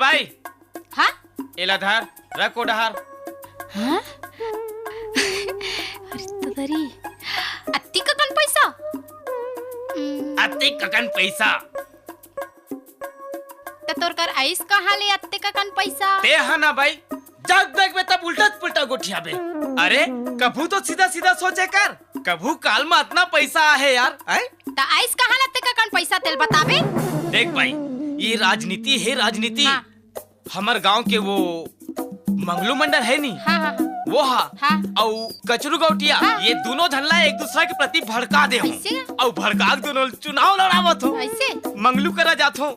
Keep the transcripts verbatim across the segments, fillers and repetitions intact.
पाई। हाँ? एला धर, रख ओ डहार। हाँ? अरे तोरी, अत्ती ककन पैसा? हम्म। अत्ती ककन पैसा? त तोर कर आइस कहाँ ले अत्ते ककन पैसा? ते हा ना बाई, जब देखबे तब उल्टा पुल्टा गोठियाबे। अरे, कभू तो सीधा सीधा सोचे कर, कभू काल में अतना पैसा आहे यार, हैं? त आइस कहाँ ले अत्ते ककन पैसा तेल बताबे? देख बाई, ये राजनीति हे राजनीति। हाँ। हमर गांव के वो मंगलू मंडल हे नी, हाँ, हाँ, हाँ। वो हा, हाँ। अउ कचरू गौटिया, हाँ। ये दोनों झन ला एक दूसरा के प्रति भड़का दे हो। ऐसे? अउ भड़का के दोनों चुनाव लड़ावत हो। ऐसे? मंगलू करा जात हो,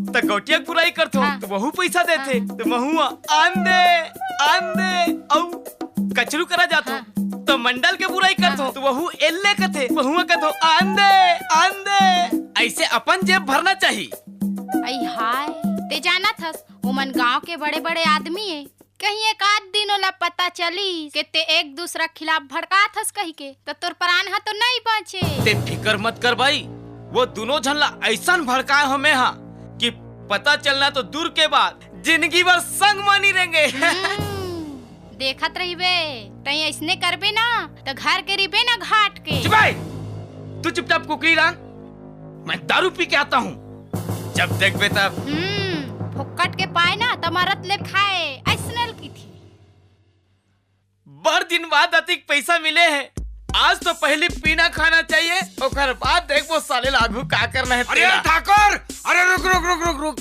त गौटिया के बुराई करत हो, हाँ। त वहू पैसा देथे, हाँ। त महू आन दे, आन दे, अउ कचरू करा जात हो, हाँ। त मंडल के बुराई करत हो, हाँ। त वहू एल्ले कथे, महू कथो, आन दे, आन दे। ऐसे अपन जेब भरना चाही। आई हाय, ते जानत हस, ओमन गांव के बड़े-बड़े आदमी ए। कहीं एक आध दिन ओला पता चलिस के ते एक दूसरा खिलाफ भड़कात हस कहिके, त तोर प्राण ह तो नइ बांचे। ते फिकर मत कर बाई, वो दोनों झन ला अइसन भड़काए हो में हा कि पता चलना तो दूर के बात, जिंदगी भर संग मानी रेंगे। हम्म, देखत रहिबे, तई अइसने करबे ना, त घर के रिबे ना घाट के। चुप बाई, तू चुपचाप कुकरी रांग। मैं दारू पी के आता हूँ, जब देखबे तब। हम्म, फोकट के पाए ना, त मरत ले खाए, अइसने ल की थी। बड़ दिन बाद अतिक पैसा मिले हे, आज तो पहली पीना खाना चाहिए, ओकर बाद देखबो साले ला आगू का करना हे अरे तेला। ठाकुर, अरे रुक, रुक, रुक, रुक, रुक।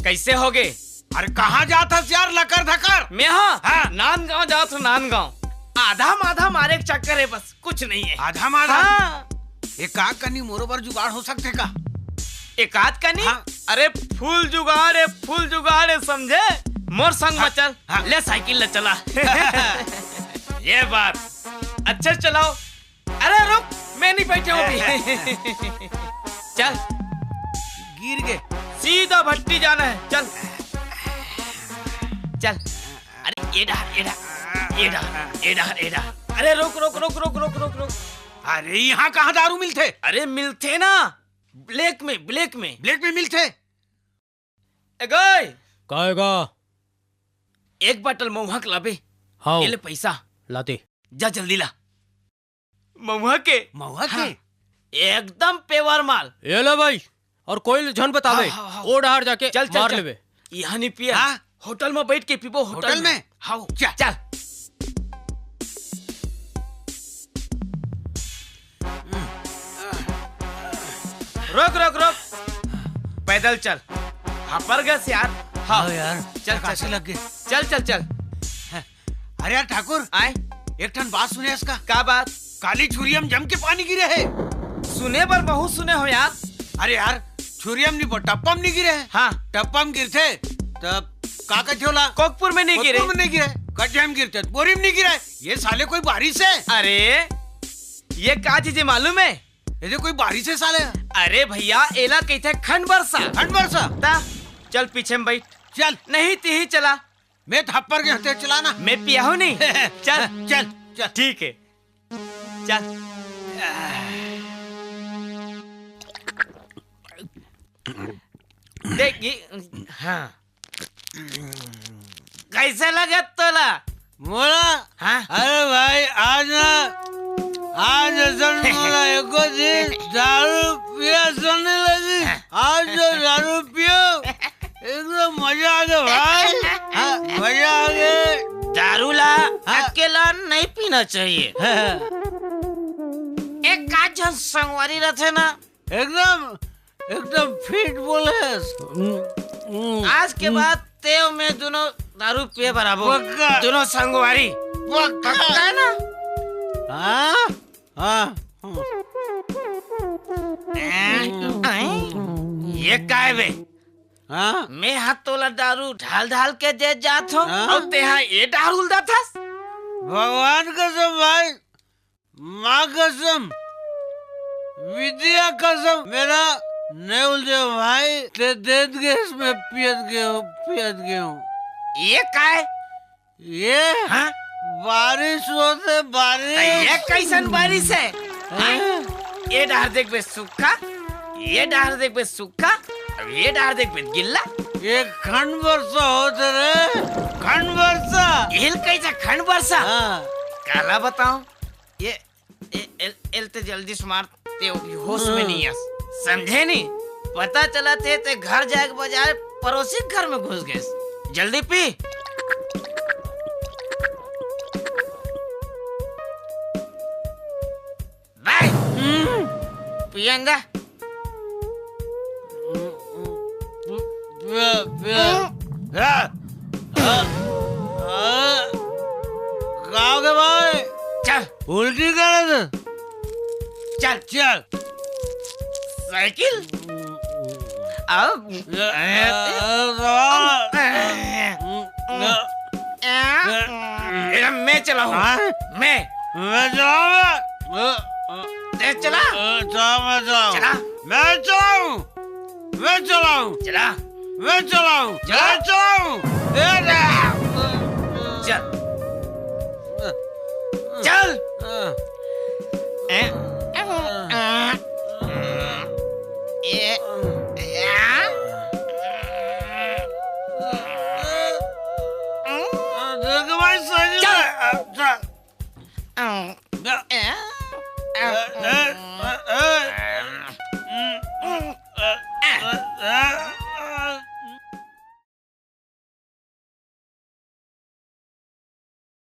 कैसे होगे? अरे कहाँ जात हस यार, लकर धकर? मैं हा? हाँ। नांदगांव जात हूँ, नांदगांव। आधा माधा मारे के चक्कर हे बस। कुछ नहीं है। आधा माधा? हाँ। एकाध कनी मोरो बर जुगाड़ हो सकथे का? एकाध कनी? हाँ। अरे फुल जुगाड़ हे, फुल जुगाड़ हे, समझे? मोर संग हाँ, में चल, हाँ। ले साइकिल ले चला। ये बात। अच्छा चलाओ। अरे रुक, मैं नहीं बैठा हूँ अभी। चल। गिर गे। सीधा भट्टी जाना है, चल। चल। अरे, ये डहर, ये डहर, ये डहर, ये डहर, ये डहर। अरे, रुक, रुक, रुक। अरे, यहाँ कहाँ दारू मिलथे? अरे, मिलथे ना, ब्लैक में, ब्लैक में। ब्लैक में मिलथे? ए गय! का हे गा? एक बाटल महुआ के लाबे। हाँ। ये ले पैसा। लाते। जा जल्दी ला। महुआ के। महुआ के? हाँ। एकदम पेवर माल। ये ले भाई, और कोई झन बतावे, हाँ, हाँ, हाँ। ओ डहार जाके चल, चल, मार चल। लेबे। यहाँ नहीं पिया। हाँ? होटल में बैठ के पीबो, होटल होटल में। में? हाँ। चल। चल। रोक, रोक, रोक। पैदल चल। हाँ, पर गस यार। हाँ। हाँ यार, चल, चल, थकासी चल। लग गे। चल, चल, चल। अरे यार ठाकुर, आय? एक ठन बात सुने हस का? का बात? काली छुरिया में जम के पानी गिरे हे। सुने बर बहुत सुने हो यार। अरे यार, छुरिया में नहीं, टप्पा में नहीं गिरे हे। हाँ। टप्पा में गिरथे, तब का कथे ओला? कोकपुर में नहीं गिरे। कोकपुर में नहीं गिरे। गड्ढे में गिरथे, बोरी में नहीं गिरे। ये साले कोई बारिश हे? अरे, ये का चीज हे मालूम हे? ये कोई बारिश हे साले? अरे भैया, एला कहिथे खंड बरसा। खंड बरसा? ता, चल पीछे में बैठ। चल। नहीं, तिही चला। मैं थप्पड़ के हते चलाना। मैं पिया हूँ नहीं। चल। चल, चल। ठीक है। चल। देख, ये, हाँ। कैसे लगे तोला? मोला? हाँ? अरे भाई, आज ना, आज असन मोला एको दिन दारू पिया सन नहीं लगी। आज जो दारू पियो, एकदम मजा आ गया भाई। हाँ, मजा आ गया। दारू ला हाँ। अकेला नहीं पीना चाहिए। हाँ। एक आध झन संगवारी रथे ना। एकदम, एकदम फिट बोले। हम्म, हम्म, आज के हम्म। बाद ते अउ मैं दोनों दारू पिए बर आबो। पक्का। दोनों संगवारी। पक्का। पक्का ना? हाँ? हाँ। ए, ए, ये काय बे? हाँ? मैं हा तोला दारू ढाल ढाल के दे जात हो, हाँ? अउ ते हा ये दारू ल देथस? भगवान कसम भाई, माँ कसम, विद्या कसम, मेरा नहीं उलझे भाई, ते देत गेस में पियत गए हूँ, पियत गए हूँ। ये काय? ये हाँ? बारिश होथे, बारिश। त ये कैसन बारिश हे? हाँ? हाँ? ये डहर देखबे सूखा, ये डहर देखबे सूखा, अब ये डहर देखबे गिल्ला। ये खंड वर्षा होत रे, खंड वर्षा। एल कैसा खंड वर्षा? हाँ। काला बताओ, ये ए, एल, एल ते जल्दी से मार, ते अभी होश में नहीं आस। समझे नहीं? पता चला ते, ते घर जाए के बजाय पड़ोसी के घर में घुस गए। जल्दी पी। बे, पियन जा। पिया, पिया। का हो गया भाई? चल। उल्टी करे थे। चल। चल। साइकिल। अब। ए, मैं चलाऊं। हाँ? मैं। मैं चलाऊंगा। तेज चला। चला, मैं चलाऊं। चला। मैं चलाऊं। मैं चलाऊं। चला। मैं चलाऊं। चला। मैं चलाऊं। ए, रे। चल। चल। ए, ए, ए, देख भाई, सही चल। है। चल। ए, ए,